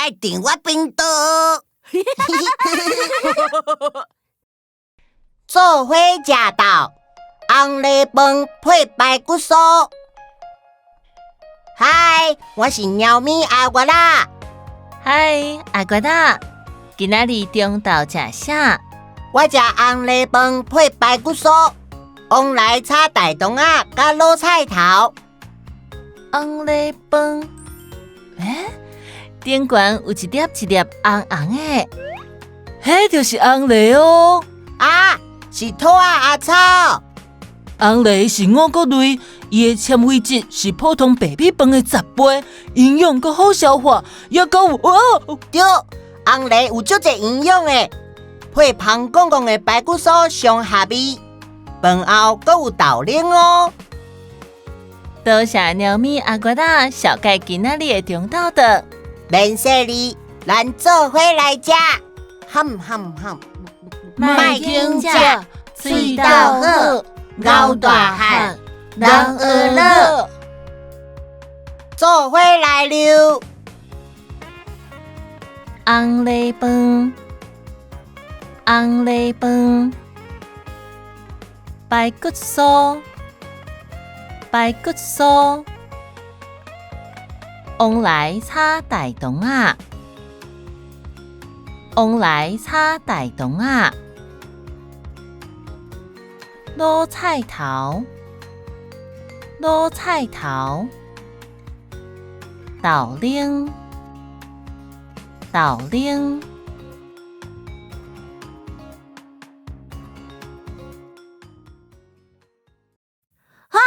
愛訂我頻道。做伙食豆，紅藜飯配排骨酥。嗨，我是貓咪阿月仔。嗨，阿月仔，今仔日中晝食啥？我食紅藜飯配排骨酥，旺來炒大腸仔佮滷菜頭。紅藜飯，欸，頂懸有一粒一粒紅紅的，彼就是紅藜哦。啊，是兔仔阿草。紅藜是五穀類，伊的纖維質是普通白米飯的10倍，營養閣好消化，猶閣有哦。對，紅藜有足濟營養的，配芳公公的排骨酥上合味。飯後閣有豆奶哦。多謝貓咪阿月仔紹介今仔日的中晝頓。免說你，咱做伙來食，含含含，莫緊食，喙斗好，咬大漢，人學樂，做伙來溜。紅藜飯，紅藜飯，排骨酥，排骨酥，旺來炒大腸仔，旺來炒大腸仔，滷菜頭，滷菜頭，豆奶，豆奶。嗨，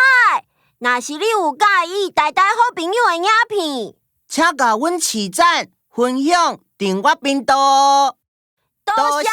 若是你有佮意台台好朋友的影片，請共阮揤讚、分享、訂我頻道哦。多謝。